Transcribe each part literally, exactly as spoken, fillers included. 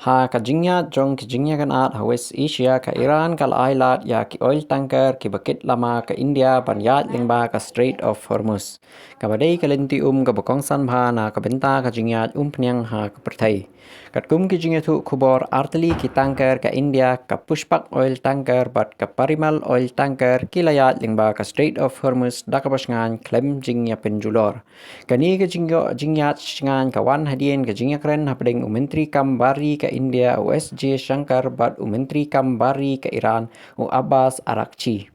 Ha ka jingïaid jong ki jingïakynad ha West Asia, ka Iran ka la ai lad ïa ki oil tanker kiba kit lama ka India ban ïaid lyngba ka Strait of Hormuz, kaba dei ka lynti um kaba kongsan bha na ka bynta ka jingïaid umphniang ha ka pyrthei. Katkum ki jingïathuh khubor, artylli ki tanker ka India, ka Pushpak oil tanker bad ka Parimal oil tanker ki la ïaid lyngba ka Strait of Hormuz da kaba shngain khlem jingïapynjulor. Kane ka jingïoh jingïaid shngain ka wan hadien ka jingïakren hapdeng u Myntri Kam Bar Ri ka India, u S Jaishankar, bad u Myntri Kam Bar Ri ka Iran, u Abbas Araghchi,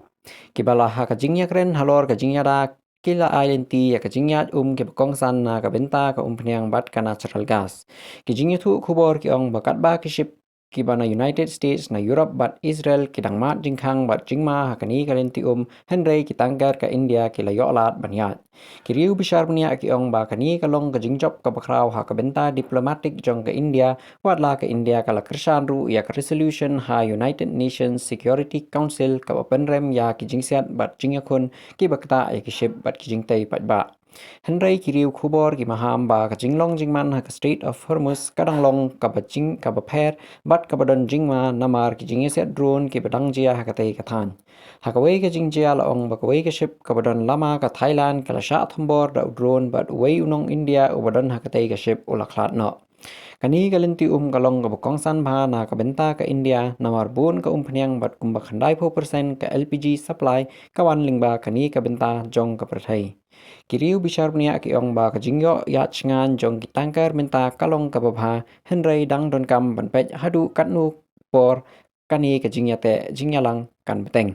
kiba la ha ka jingïakren halor ka jingïada ki la ai lynti ïa ka jingïaid um kiba kongsan na ka bynta ka umphniang bad ka natural gas. Ki jingïathuh khubor ki ong ba katba ki ship kiba na United States, na Europe bad Israel ki dang mad jingkhang bad jingma ha kane ka lynti um, hynrei ki tanker ka India ki la ïoh lad ban ïaid. Ki riew bishar bniah ki ong ba kane ka long ka jingjop kaba khraw ha ka bynta diplomatic jong ka India, watla ka India ka la kyrshan ruh ïa ka resolution ha United Nations Security Council kaba pynrem ïa ki jingsiat bad jingïakhun kiba ktah ïa ki ship bad ki jingtei paidbah. Hynrei ki riew khubor ki maham ba ka jinglong jingman ha ka Strait of Hormuz ka dang long kaba jing kaba pher bad kaba don jingma namar ki jingïasiat drone kiba dang jia ha katei ka thaiñ. Ha kawei ka jingjia la ong ba kawei ka ship kaba don lama ka Thailand ka la shah thombor da u drone bad uwei u nong India uba don ha katei ka ship u la khlad noh. Kane ka lynti um ka long kaba kongsan bha na ka bynta ka India namar bun ka umphniang bad kumba khyndai phew percent ka L P G supply ka wan lyngba kane ka bynta jong ka pyrthei. Ki riew bishar bniah ki ong ba ka jingïoh ïaid shngain jong ki tanker mynta ka long kaba bha, hynrei dang donkam ban peit haduh katno por kane ka jingïateh jingïalang kan bteng.